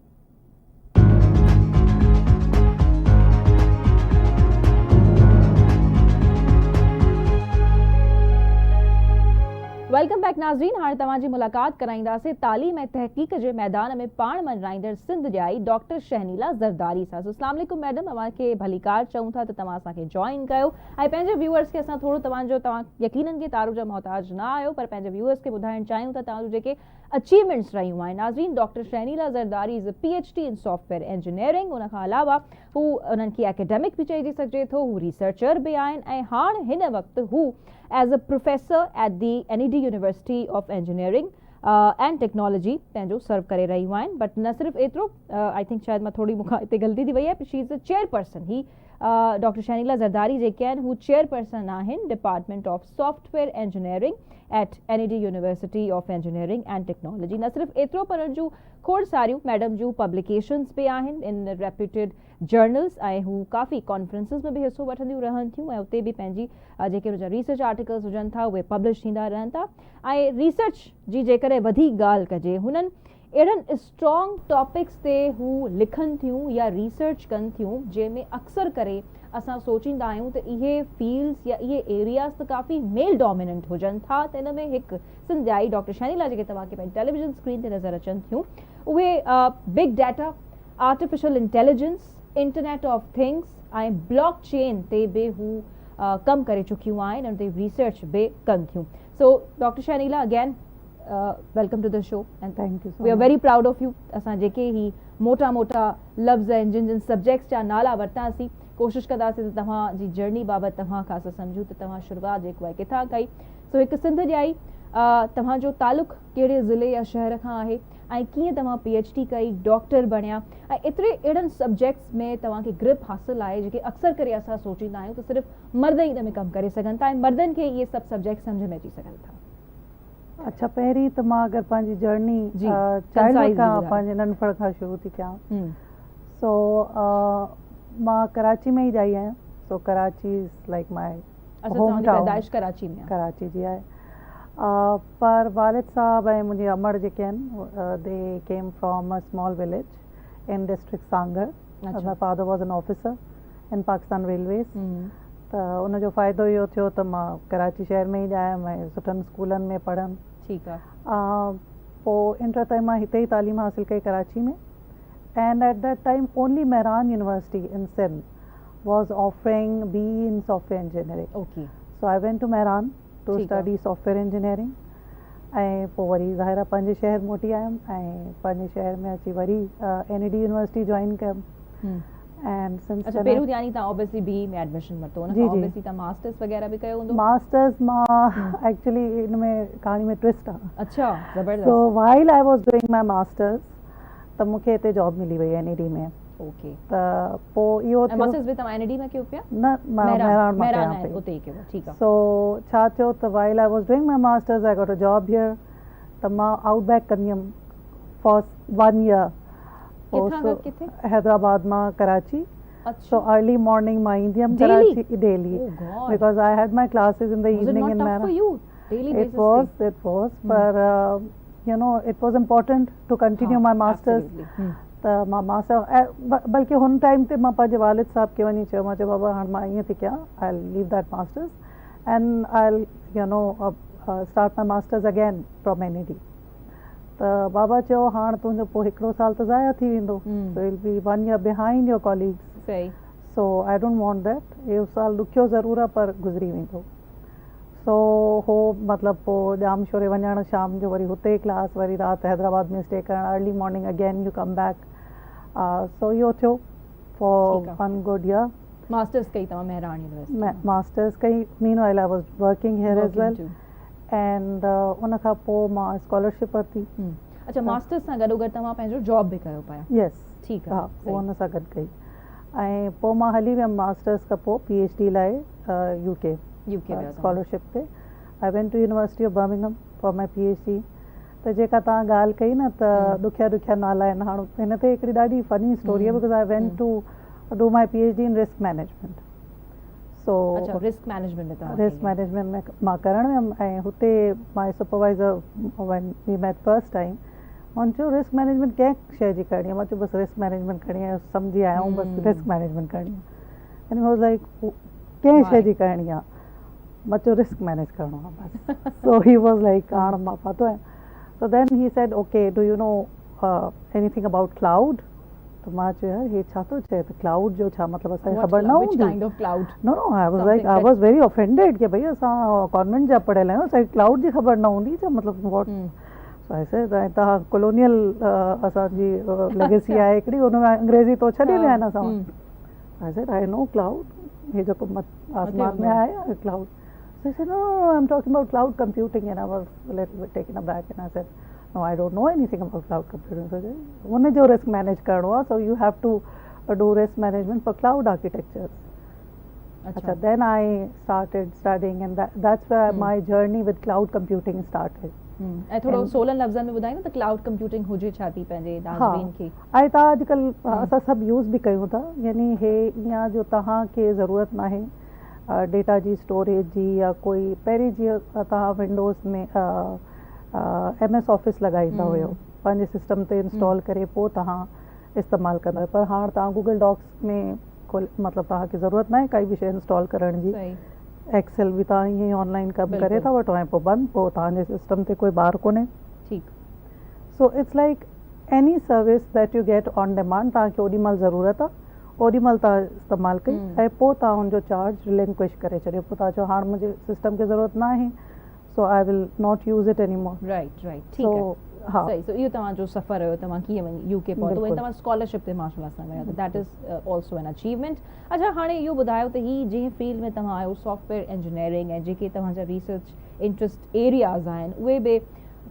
Welcome back ناظرين هاڻي توهان جي ملاقات ڪرائينداسين تعليم ۽ تحقيق جي ميدان ۾ پاڻ مڃرائيندڙ سنڌ ڄائي ڊاڪٽر شهنيلا زرداري سان سو اسلام عليڪم ميڊم اوهان کي ڀليڪار چئون ٿا ته توهان اسان کي جوائن ڪيو ۽ پنهنجي ويوئرس کي اسان ٿورو توهان جو توهان يقينن کي تعارف جا محتاج نه آهيو پر پنهنجي ويوئرس کي ٻڌائڻ چاهيون ٿا توهان جون جيڪي اچيومينٽس رهيون آهن ناظرين doctor Shahnila Zardari is a P H D in software engineering ان کان علاوه هو انهن کي اڪيڊمڪ به چئجي سگهجي ٿو هو ريسرچر به آهن ۽ هاڻ هن وقت هو as a professor at the N E D university of engineering and technology پنهنجو سرو ڪري رهيون آهن بٽ نه صرف ايترو I think شايد مان ٿوري مون کان هتي غلطي ٿي وئي آهي شي از ا چيئرپرسن هي ڊاڪٽر شهنيلا زرداري جيڪي آهن هو چيئرپرسن آهن department of software engineering at N E D university of engineering and technology نه صرف ايترو پر ان جون کوڙ ساريون ميڊم جون پبليڪيشنز به آهن ان ريپيوٽيڊ جرنلز ۽ هو ڪافي ڪانفرنسز ۾ به حصو وٺنديون رهن ٿيون ۽ اتي به پنهنجي جيڪي ان جا ريسرچ آرٽيڪلز هجن ٿا اهي پبلش ٿيندا رهن ٿا ۽ ريسرچ جي جيڪڏهن وڌيڪ ڳالهه ڪجي هنن اهڙن اسٽرانگ ٽاپڪس تي هو لکن ٿيون يا ريسرچ ڪن ٿيون جنهن ۾ اڪثر ڪري اسان سوچيندا آهيون ته اهي فيلڊس يا اهي ايرياز ته ڪافي ميل ڊوميننٽ هجن ٿا ته ان ۾ هڪ سنڌ ڄائي ڊاڪٽر شهنيلا جيڪي توهان کي پنهنجي ٽيليويزن اسڪرين تي نظر اچن ٿيون اهي big data, artificial intelligence, internet of things ۽ block chain تي به هو ڪم ڪري چڪيون آهن ان تي ريسرچ به ڪن ٿيون so doctor Shahnila again welcome to the show and thank you we are very proud of you اسان جيڪي هي موٽا موٽا لفظ ۽ جن جن سبجيڪٽس جا نالا ورتاسين ڪوشش ڪنداسين ته توهان جي جرني بابت توهان کان اسان سمجهون ته توهان شروعات جيڪو آهي ڪٿان ڪئي سو هڪ سنڌ ڄائي توهان جو تعلق ڪهڙي ضلعي يا شهر کان آهي ۽ ڪيئن توهان پي ايڇ ڊي ڪئي ڊاڪٽر بڻيا ۽ ايتري اهڙن سبجيڪٽس ۾ توهان کي گرپ حاصل آهي جيڪي اڪثر ڪري اسان سوچيندا آهيون ته صرف مرد ئي ان ۾ ڪم ڪري سگهن ٿا ۽ مردن کي اهي سڀ سبجيڪٽس سمجهه ۾ اچي سگهن ٿا. اڇا پهرين ته مان اگر پنهنجي جرني چائلڊ هوڊ کان پنهنجي ننڍپڻ کان شروع ٿي ڪيان سو مان ڪراچي ۾ ئي ڄائي آهيان so Karachi is like my home town Karachi ۾ Karachi جي آهي پر والد صاحب ۽ منهنجي امڙ جيڪي آهن they came from a small village in district Sanghar my father was an officer in Pakistan railways ته ان جو فائدو اهو ٿيو ته مان ڪراچي شهر ۾ ئي ڄايم ۽ سٺن اسڪولن ۾ پڙهيم. ٺيڪ آ. پوء انٽر تائين مان هتي ئي تعليم حاصل ڪئي Karachi ۾ and at that time only Mehran university in Sindh was offering B E in software engineering. Okay. So I went to Mehran to study software engineering ۽ پوء وري ظاهر آ پنهنجي شهر موٽي آيم ۽ پنهنجي شهر ۾ اچي وري N E D university join ڪيم. اينڊ سنس اچها پهريون يعني تان اوبويسلي بي اي ۾ ايڊميشن ورتو ان کان اوبويسلي تان ماسٽرس وغيره به ڪيو هوندو. ماسٽرس مان ايڪچولي ان ۾ ڪهاڻي ۾ ٽوئسٽ آ. اچها زبردست. So while I was doing my masters ته مون کي هتي جاب ملي وئي اين اي ڊي ۾. اوڪي. ته پو اهو ٿيو. ماسٽرس به توهان اين اي ڊي مان ڪيو پيا؟ نه مان مهراڻ مان ڪيان پئي. اتي ئي ڪيو ٺيڪ آ. سو ڇا ٿيو ته while I was doing my masters I got a job here ته مان آئوٽ بيڪ ڪندي هيم فار ون ييئر. ڪٿان کان ڪٿي؟ حيدرآباد مان ڪراچي. سو ارلي مارننگ مان ايندي هيم Karachi daily because I had my classes in the evening in Mehran. Daily it basis was تي. It was per you know it was important to continue my masters. ته مان ماسٽر ۽ بلڪه هن ٽائيم تي مان پنهنجي والد صاحب کي وڃي چيو، مان چيو بابا هاڻ مان ائين ٿي ڪيان، I leave that masters and I you know start my masters again from N E D. ته بابا چيو هاڻ تنهنجو پوء هڪڙو سال ته ضايع ٿي ويندو، so will be one year behind your colleagues, صحيح. سو I don't want that. اهو سال ڏکيو ضرور آهي پر گذري ويندو. سو هو مطلب پوء ڄامشوري وڃڻ، شام جو وري هتي ڪلاس، وري رات حيدرآباد ۾ اسٽي ڪرڻ، early morning again you come back. سو اهو ٿيو for one good year. Masters ڪئي توهان مهراڻ يونيورسٽي مان؟ ماسٽرس ڪئي، مين while I was working here as well and ان کان پوء مان اسڪالرشپ ورتي. اڇا، ماسٽرس سان گڏو گڏ توهان پنهنجو جاب به ڪيو پيا؟ يس. ٺيڪ آ. ها، پوء ان سان گڏ ڪئي ۽ پوء مان هلي ويم ماسٽرس کان پوء پي ايڇ ڊي لاء يو ڪي يو ڪي ويا اسڪالرشپ تي. I went to university of Birmingham for my P H D. ته جيڪا توهان ڳالهه ڪئي نه ته ڏکيا ڏکيا نالا آهن، هاڻ هن تي هڪڙي ڏاڍي فني اسٽوري آهي because I went to do my P H D in risk management. سو اڇا، رسڪ مئنيجمينٽ ۾ توهان رسڪ مئنيجمينٽ ۾ مان ڪرڻ ويم ۽ هتي my supervisor when we met first time هن چيو رسڪ مئنيجمينٽ ڪنهن شيء جي ڪرڻي آهي؟ مان چيو بس رسڪ مئنيجمينٽ ڪرڻي آهي، سمجهي آيا آهيون بس رسڪ مئنيجمينٽ ڪرڻي آهي. اينڊ he was like ڪنهن شيء جي ڪرڻي آهي؟ مان چيو رسڪ مئنيج ڪرڻو آهي بس. سو he was like هاڻ مان ڦاٿو آهيان. So then he said okay do you know anything about cloud? ته مان چيو يار هي ڇا ٿو چئي ته ڪلائوڊ جو ڇا مطلب، اسان کي خبر نه هوندي. No no, I was like I was very offended ڪي ڀئي اسان ڪانوينٽ جا پڙهيل آهيون، اسان کي ڪلائوڊ جي خبر نه هوندي ڇا مطلب what? سو I said ۽ توهان ڪولونيل اسان جي ليگيسي آهي هڪڙي، ان ۾ انگريزي تو ڇڏي ويا آهن اسان. I said I know cloud, هي جيڪو آسمان ۾ آهي cloud. So he said no no I am talking about cloud computing and I was little bit taken aback and I said no I don't know anything about cloud computing. So ان جو رسڪ مينيج ڪرڻو آهي، so you have to do risk management for cloud architectures. اچھا، then I started studying and that's where my journey with cloud computing started. ۽ ٿورو سولن لفظن ۾ ٻڌائيندا ته ڪلائوڊ ڪمپيوٽنگ هجي ڇا ٿي پنهنجي ناظرين کي؟ ۽ تان اڄڪلهه اسان سڀ يوز به ڪيون ٿا، يعني هي ايئن جو توهان کي ضرورت ناهي ڊيٽا جي اسٽوريج جي يا ڪوئي. پهرين جيئن توهان ونڊوز ۾ ايم ايس آفيس لڳائيندا هيو، پنهنجي سسٽم تي انسٽال ڪري پوء توهان استعمال ڪندا هيو، پر هاڻ توهان گوگل ڊاڪس ۾ کول، مطلب توهان کي ضرورت ناهي ڪائي به شيء انسٽال ڪرڻ جي. ايڪسل به توهان ائين ئي آن لائن ڪم ڪري ٿا وٺو ۽ پوء بند، پوء توهان جي سسٽم تي ڪوئي بار ڪونهي. ٺيڪ. So it's like any service that you get on demand, توهان کي اوڏي مهل ضرورت آهي اوڏي مهل توهان استعمال ڪئي ۽ پوء توهان ان جو چارج رلينڪوئش ڪري ڇڏيو، پوء توهان چيو هاڻ منهنجي سسٽم کي ضرورت ناهي، so I will not use it any more. Right right, ٺيڪ آهي. ها، صحيح. سو اهو توهان جو سفر هيو، توهان ڪيئن وڃي يو ڪي پهتو ۽ توهان اسڪالرشپ تي ماشاء الله سان ويا ته that is also N achievement. اڇا، هاڻي اهو ٻڌايو ته هي جنهن فيلڊ ۾ توهان آهيو سافٽ ويئر انجنيئرنگ ۽ جيڪي توهان جا ريسرچ انٽرسٽ ايرياز آهن اهي به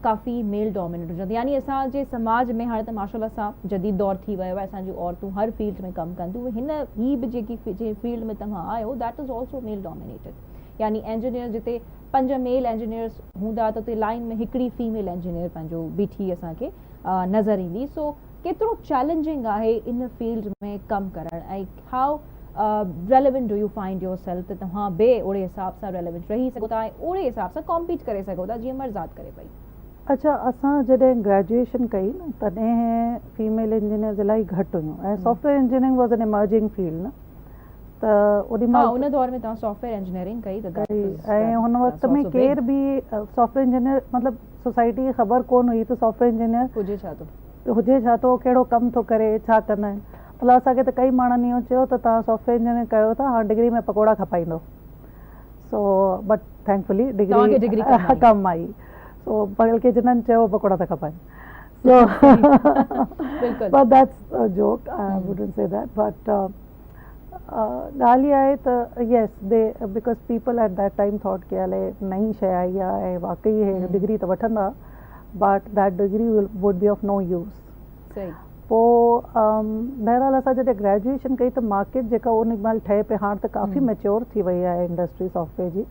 ڪافي ميل ڊومينيٽ هجن، يعني اسان جي سماج ۾ هاڻي ته ماشاء الله سان جديد دور ٿي ويو آهي، اسان جون عورتون هر فيلڊ ۾ ڪم ڪن ٿيون، هن هي به جيڪي جنهن فيلڊ ۾ توهان آهيو that is also male dominated, يعني انجنيئر جتي 5 ميل انجنيئرس هوندا ته اتي لائن ۾ هڪڙي فيميل انجنيئر پنهنجو بيٺي اسان کي نظر ايندي. سو ڪيترو چئلينجنگ آهي ان فيلڊ ۾ ڪم ڪرڻ ۽ how relevant do you find yourself ته توهان به اوڙي حساب سان ريليونٽ رهي سگهو ٿا ۽ اوڙي حساب سان ڪامپيٽ ڪري سگهو ٿا جيئن مرزاد ڪري پئي؟ اڇا، اسان جڏهن گريجوئيشن ڪئي نه تڏهن فيميل انجنيئرز الاهي گهٽ هيون ۽ software engineering was an emerging field نه، ته اوڏي مهل ها ان دور ۾ توهان سافٽ ويئر انجنيئرنگ ڪئي ته ڪئي ۽ هن وقت ۾ ڪير به سافٽ ويئر انجنيئر مطلب سوسائٽي کي خبر ڪونه هئي ته سافٽ ويئر انجنيئر هجي ڇا ٿو، هجي ڇا ٿو، ڪهڙو ڪم ٿو ڪري، ڇا ڪندا آهن. مطلب اسان کي ته ڪئي ماڻهن اهو چيو ته توهان سافٽ ويئر انجنيئرنگ ڪيو ٿا هاڻ ڊگري ۾ پڪوڙا کپائيندو. سو بٽ ٿينڪفلي ڊگري ڪم آئي. سو بلڪه جنھن چيو پڪوڙا ٿا کپائن. سو but that's a joke, I wouldn't say that, but ڳالهه اها آهي ته yes they because people at that time thought ڪي الائي نئين شيء آئي آهي ۽ واقعي هي ڊگري ته وٺندا but that degree would be of no use. پوء بهرحال اسان جڏهن گريجوئيشن ڪئي ته مارڪيٽ جيڪا ان مهل ٺهي پئي، هاڻ ته ڪافي ميچور ٿي وئي آهي انڊسٽري سافٽ ويئر جي،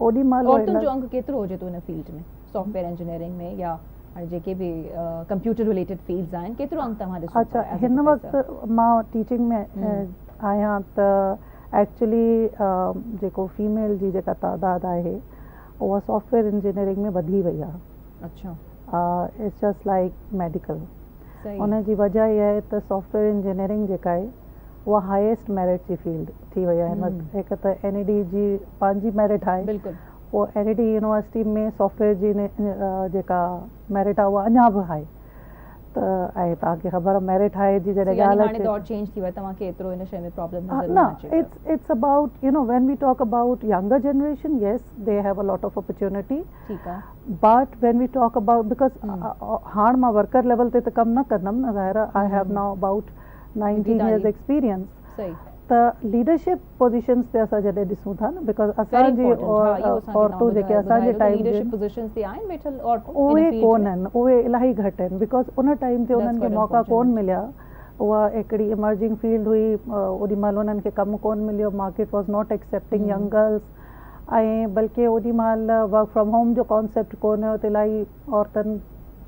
اوڏي مهل عورتن جو انگ ڪيترو هجي ٿو ان فيلڊ ۾ سافٽ ويئر انجنيئرنگ ۾ يا هاڻي جيڪي به ڪمپيوٽر رليٽيڊ فيلڊز آهن ڪيترو انگ توهان ڏسو ٿا؟ اڇا، هن وقت مان ٽيچنگ ۾ آهيان ته ايڪچولي جيڪو فيميل جي جيڪا تعداد آهي اها سافٽ ويئر انجنيئرنگ ۾ وڌي وئي آهي. اڇا. It's just like medical. ان جي وجه اها آهي ته سافٽ ويئر انجنيئرنگ جيڪا آهي اها هائيسٽ ميرٽ جي فيلڊ ٿي وئي آهي هن وقت. هڪ ته اين اي ڊي جي پنهنجي ميرٽ آهي، پوء N E D university ۾ software جي جيڪا ميرٽ آهي اها اڃا به هائي. ته ۽ توهان کي خبر آهي ميرٽ هائي جي جڏهن ڳالهه اچي، هاڻي دور چينج ٿي ويو آهي، توهان کي ايترو ان شيء ۾ پرابلم نظر نه اچي پيو. It's about you know when we talk about younger generation yes they have a lot of opportunity, ٺيڪ آهي، but when we talk about because هاڻ مان ورڪر ليول تي ته ڪم نه ڪندم نه، ظاهر آهي I have now about 19 years experience, ته ليڊرشپ پوزيشنز تي اسان جڏهن ڏسون ٿا نه because اسان جي عورتون جيڪي اسان جي ٽائيم ليڊرشپ پوزيشنز تي آهن ويٺل عورتون اهي ڪون آهن، اهي الاهي گهٽ آهن because ان ٽائيم تي انهن کي موقعا ڪون مليا، اها هڪڙي ايمرجنگ فيلڊ هئي، اوڏي مهل انهن کي ڪم ڪون مليو، market was not accepting young girls ۽ بلڪه اوڏي مهل ورڪ فرام هوم جو ڪانسيپٽ ڪون هيو ته الاهي عورتن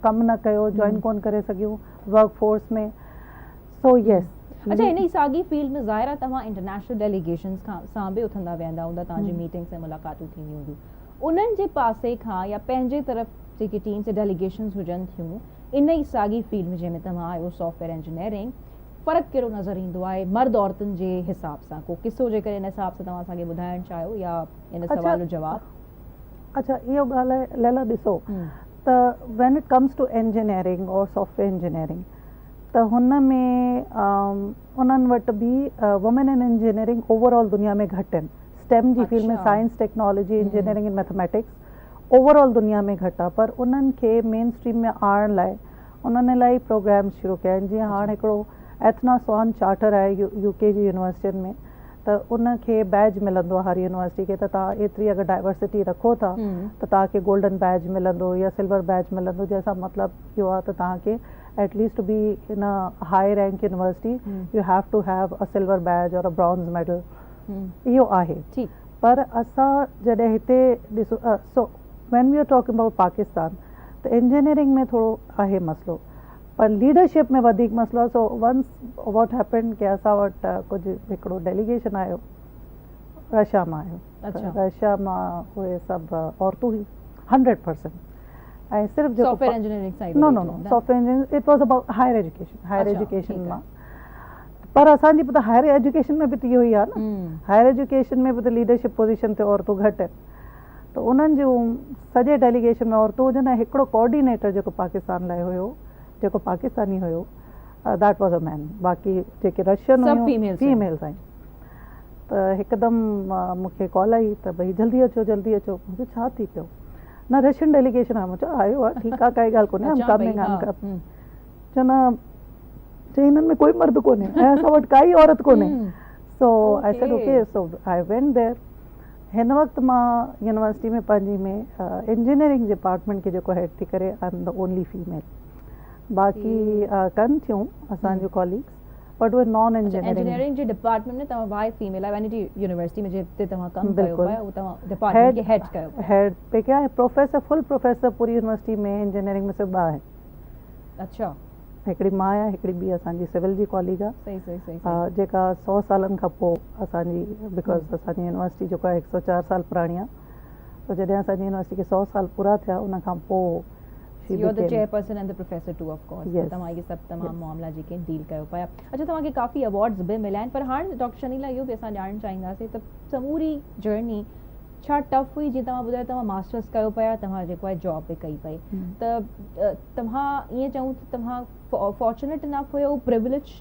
ڪم نه ڪيو، جوائن ڪون ڪري سگهيون ورڪ فورس ۾، سو يس. اڇا ان ئي ساڳي فيلڊ ۾ ظاهر آهي توهان انٽرنيشنل ڊيليگيشنز کان سان به اٿندا ويهندا هوندا، توهان جي ميٽنگس ۽ ملاقاتون ٿينديون هونديون، انهن جي پاسي کان يا پنهنجي طرف جيڪي ٽيمز يا ڊيليگيشنز هجن ٿيون ان ئي ساڳي فيلڊ ۾ جنهن ۾ توهان آهيو سافٽ ويئر انجنيئرنگ، فرق ڪهڙو نظر ايندو آهي مرد عورتن جي حساب سان؟ ڪو قصو جيڪڏهن ان حساب سان توهان اسان کي ٻڌائڻ چاهيو يا ان سوال جو جواب. اڇا اهو ڳالهه آهي ليلا، ڏسو ته when it comes to engineering اور سافٽ ويئر انجنيئرنگ ته هن ۾ انهن وٽ به women in engineering over all دنيا ۾ گهٽ آهن. اسٽيم جي field ۾ science, technology, engineering and mathematics overall دنيا ۾ گهٽ آهي پر انهن کي مين اسٽريم ۾ آڻڻ لاء انهن الاهي پروگرامز شروع ڪيا آهن. جيئن هاڻ هڪڙو ايٿنا سوان چارٽر آهي يو ڪي جي يونيورسٽين ۾ ته ان کي بيج ملندو آهي هر يونيورسٽي کي ته توهان ايتري اگر ڊائيورسٽي رکو ٿا ته توهان کي گولڊن بيج ملندو يا سلور بيج ملندو، جنهن سان مطلب اهو آهي ته توهان کي at least to be in a high rank university you have to have a silver badge or a bronze medal, اهو آهي. پر اسان جڏهن هتي ڏسو so when we are talking about Pakistan ته انجنيئرنگ ۾ ٿورو آهي مسئلو پر ليڊرشپ ۾ وڌيڪ مسئلو آهي. سو ونس what happened ڪي اسان وٽ ڪجهه هڪڙو ڊيليگيشن آيو رشيا مان آيو، رشيا مان اهي سڀ عورتون هيون 100% ۽ صرف جيڪو سافٽ ويئر انجنيئرنگ سان no no no software engineering it was about higher education, higher education مان، پر اسان جي به ته هائر ايجوڪيشن ۾ به ته اهو ئي آهي نه، هائر ايجوڪيشن ۾ به ته ليڊرشپ پوزيشن تي عورتون گهٽ آهن ته انهن جون سڄي ڊيليگيشن ۾ عورتون هجن ۽ هڪڙو ڪوآرڊينيٽر جيڪو پاڪستان لاء هيو جيڪو پاڪستاني هيو that was ا مين، باقي جيڪي رشين هيون فيميلز آهن. ته هڪدم مون کي ڪال آئي ته ڀئي جلدي اچو جلدي اچو، مون چيو ڇا ٿي پيو، نه رشين ڊيليگيشن آيو، مون چيو آيو آهي ٺيڪ آهي ڪائي ڳالهه ڪونهي آئم ڪمنگ آئم ڪمنگ، چيو نه چئي هنن ۾ ڪوئي مرد ڪونهي ۽ اسان وٽ ڪائي عورت ڪونهي، so I said okay, so I went there. هن وقت مان يونيورسٽي ۾ پنهنجي ۾ انجنيئرنگ ڊپارٽمينٽ کي جيڪو هيڊ ٿي ڪري I am the only female, باقي ڪن ٿيون اسان جون ڪاليگس بٽ اهي نان انجنيئرنگ. انجنيئرنگ جي ڊپارٽمينٽ ۾ توهان واحد فيميل آهيو اين اي ٽي يونيورسٽي ۾ جتي توهان ڪم ڪيو پيا اهو توهان ڊپارٽمينٽ کي هيڊ ڪيو پيا. هيڊ پي ڪيا ۽ پروفيسر فل پروفيسر پوري يونيورسٽي ۾ انجنيئرنگ ۾ صرف ٻه آهن. اڇا. هڪڙي مان آهيان هڪڙي ٻي اسان جي سول جي ڪاليگ آهي. صحيح صحيح صحيح صحيح. جيڪا 100 سالن کان پوء اسان جي because اسان جي يونيورسٽي جيڪو آهي 104 سال پراڻي آهي سو جڏهن اسان جي يونيورسٽي کي 100 سال پورا ٿيا ان کان پوء She you are the chairperson and the professor too of course. Yes. توهان اهي سڀ تمام معاملا جيڪي ڊيل ڪيو پيا. اڇا توهان کي ڪافي ايوارڊز به مليا آهن پر هاڻ ڊاڪٽر شنيلا اهو به اسان ڄاڻڻ چاهينداسين ته سموري جرني ڇا ٽف هئي جيئن توهان ٻڌايو توهان ماسٽرس ڪيو پيا توهان جيڪو آهي جاب به ڪئي پئي ته توهان ائين چئون ته توهان فارچونيٽ انف هيو پريوليج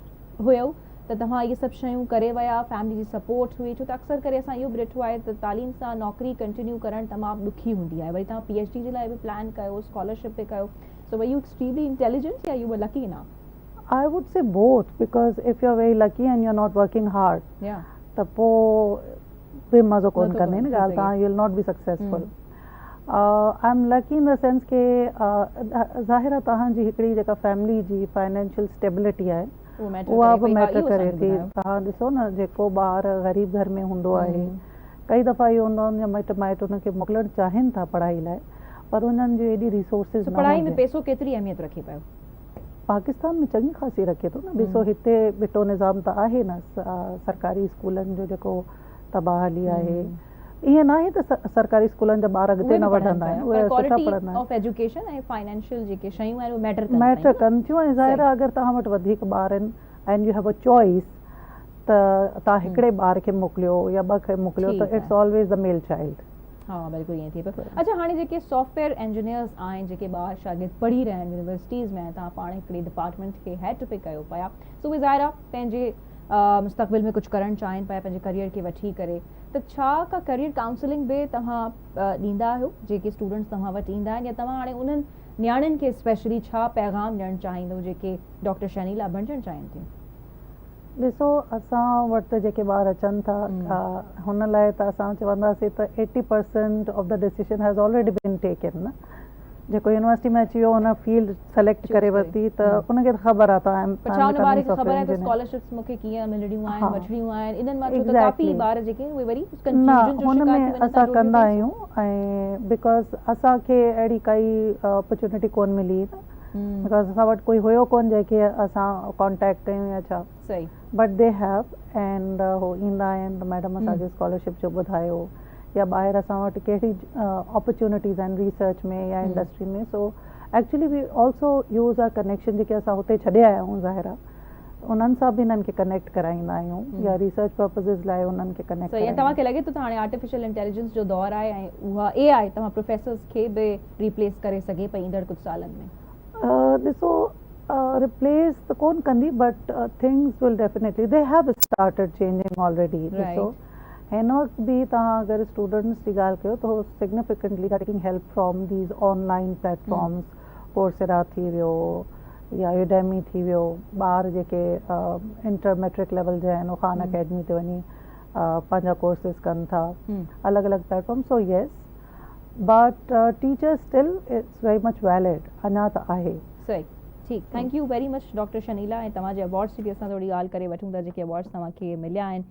هيو ته توهان اهي سڀ شيون ڪري ويا فيملي جي سپورٽ هئي ڇو ته اڪثر ڪري اسان اهو به ڏٺو آهي ته تعليم سان نوڪري ڪنٽينيو ڪرڻ تمام ڏکي هوندي آهي وري توهان پي ايڇ ڊي جي لاء به پلان ڪيو اسڪالرشپ به ڪيو سو ور يو ايڪسٽريملي انٽيليجنٽ يا you were lucky enough? I would say both because if you are very lucky and you are not working hard ته پوء به مزو ڪونه ڪندين نه ڳالهه تان you will not be successful. I am lucky in the sense ڪي ظاهر آهي توهان جي هڪڙي جيڪا فيملي جي فائنينشل اسٽيبلٽي آهي اها به ميٽر ڪري ٿي. توهان ڏسو نه جيڪو ٻار غريب گهر ۾ هوندو آهي ڪئي دفعا اهو هوندو آهي ان جا مٽ مائٽ ان کي موڪلڻ چاهين ٿا پڙهائي لاء پر انهن جون ايڏي ريسورسز نه پڙهائي ۾ پئسو ڪيتري اهميت رکي پيو؟ پاڪستان ۾ چڱي خاصي رکي ٿو نه. ڏسو هتي ٻٽو نظام ته آهي نه، سرڪاري اسڪولن جو جيڪو تباهه حالي آهي، ائين ناهي ته سرڪاري اسڪولن جا ٻار اڳتي اهي نه به پڙهن وڌندا پيا آهن پر اهي سٺا ڪوالٽي پڙهندا آهن. آف ايجوڪيشن ۽ فائنانشل جيڪي شيون آهن اهي ميٽر ڪن ميٽر پيون نه. ڪن ٿيون ۽ ظاهر صحيح. آهي اگر توهان وٽ وڌيڪ ٻار آهن and you have a choice ته توهان هڪڙي ٻار کي موڪليو يا ٻه کي موڪليو ته ٺيڪ آهي. It's always the male child. ها بلڪل ائين ٿئي پيو. اڇا هاڻي جيڪي سافٽ ويئر انجنيئرز آهن جيڪي ٻار شاگرد پڙهي رهيا آهن يونيورسٽيز ۾ ۽ توهان پاڻ هڪڙي ڊپارٽمينٽ کي هيڊ پئي ڪيو پيا سو اهي ظاهر آهي پنهنجي مستقبل ۾ ڪجهه ڪرڻ چاهين پيا پنهنجي ڪريئر کي وٺي ڪري ته ڇا ڪا ڪريئر ڪائونسلنگ به توهان ڏيندا آهيو جيڪي اسٽوڊنٽس توهان وٽ ايندا آهن يا توهان هاڻي انهن نياڻين کي اسپيشلي ڇا پيغام ڏيڻ چاهيندو جيڪي ڊاڪٽر شنيلا بڻجڻ چاهين ٿيون؟ ڏسو اسان وٽ ته جيڪي ٻار اچن ٿا هن لاء ته اسان چونداسين ته eighty percent of the decision has already been taken نه جيڪو يونيورسٽي ۾ اچي ويو ان فيلڊ سليڪٽ ڪري ورتي ته ان کي ته خبر آهي ته I M پر ڇا ان ٻار کي خبر آهي ته اسڪالرشپس مون کي ڪيئن ملڻيون آهن وٺڻيون آهن انهن مان ڇو ته ڪافي ٻار جيڪي آهن اهي وري نه ڪنفيوزن جو هن شڪار ۾ ٿي وڃن ٿا اسان ڪندا آهيون ۽ because اسان کي اهڙي ڪائي اپرچونٽي ڪون ملي نه because اسان وٽ ڪوئي هيو ڪون جنهن کي اسان ڪانٽيڪٽ ڪيون يا ڇا صحيح بٽ the have and هو ايندا آهن ته ميڊم اسان کي اسڪالرشپ جو ٻڌايو يا ٻاهر اسان وٽ ڪهڙي اپرچونٽيز آهن ريسرچ ۾ يا industry ۾ so actually we also use our connection جيڪي اسان هتي ڇڏي آيا آهيون ظاهر آهي انهن سان به انهن کي ڪنيڪٽ ڪرائيندا آهيون يا ريسرچ پرپزز لاء انهن کي ڪنيڪٽ صحيح توهان کي لڳي ٿو ته هاڻي آرٽيفيشل انٽيليجنس جو دور آهي ۽ اها اي آء توهان پروفيسرز کي به ريپليس ڪري سگهي پئي ايندڙ ڪجهه سالن ۾؟ ڏسو ريپليس ته ڪون ڪندي but things will definitely they have started changing already ڏسو هن وقت به توهان اگر اسٽوڊنٽس جي ڳالهه ڪيو ته هو significantly are taking help from these online platforms Coursera ٿي ويو يا يوڊيمي ٿي ويو ٻار جيڪي انٽر ميٽرڪ ليول جا آهن هو خان اڪيڊمي تي وڃي پنهنجا ڪورسز ڪن ٿا الڳ الڳ platform so yes but teacher still it's very much valid اڃا ته آهي. صحيح ٺيڪ thank you very much doctor Shanila ۽ توهان جي ايوارڊس جي به اسان ٿوري ڳالهه ڪري وٺون ٿا جيڪي ايوارڊس توهان کي مليا آهن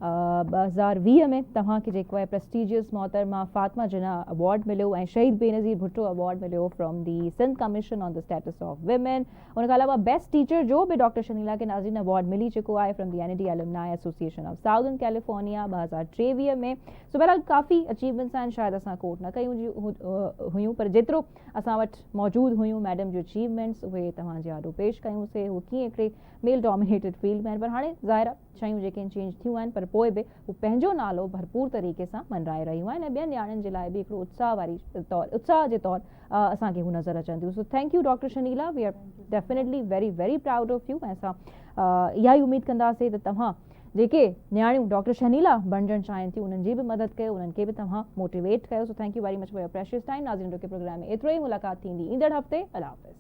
2020 ۾ توهان کي جيڪو آهي پريسٽيجيس محترمه فاطمه جناح ايوارڊ مليو ۽ شهيد بينظير ڀٽو ايوارڊ مليو from the Sindh commission on the status of women ان کان علاوه بيسٽ ٽيچر جو به ڊاڪٽر شنيلا کي ناظرين ايوارڊ ملي چڪو آهي from the N D alumni association of southern California 2023 ۾ سو بهرحال ڪافي اچيومينٽس آهن شايد اسان ڪوٽ نه ڪيون هيون پر جيترو اسان وٽ موجود هيون ميڊم جون اچيومينٽس اهي توهان جي آڏو پيش ڪيون سي هو ڪيئن هڪڙي ميل ڊومينيٽيڊ فيلڊ ۾ آهن پر هاڻي ظاهر شيون جيڪي آهن چينج ٿيون آهن پر پوء به هو پنهنجو نالو ڀرپور طريقي سان مڃرائي رهيون آهن ۽ ٻين نياڻين جي لاء به هڪڙو اتساهه واري طور اتساهه جي طور اسان کي هو نظر اچن ٿيون so thank you doctor Shanila we are definitely very very proud of you ۽ اسان اها ئي اميد ڪنداسين ته توهان جيڪي نياڻيون ڊاڪٽر شنيلا بڻجڻ چاهين ٿيون انهن جي به مدد ڪيو انهن کي به توهان موٽيويٽ ڪيو so thank you very much for your precious time ناظرين جو پروگرام ۾ ايترو ئي ملاقات ٿيندي ايندڙ هفتي الله حافظ.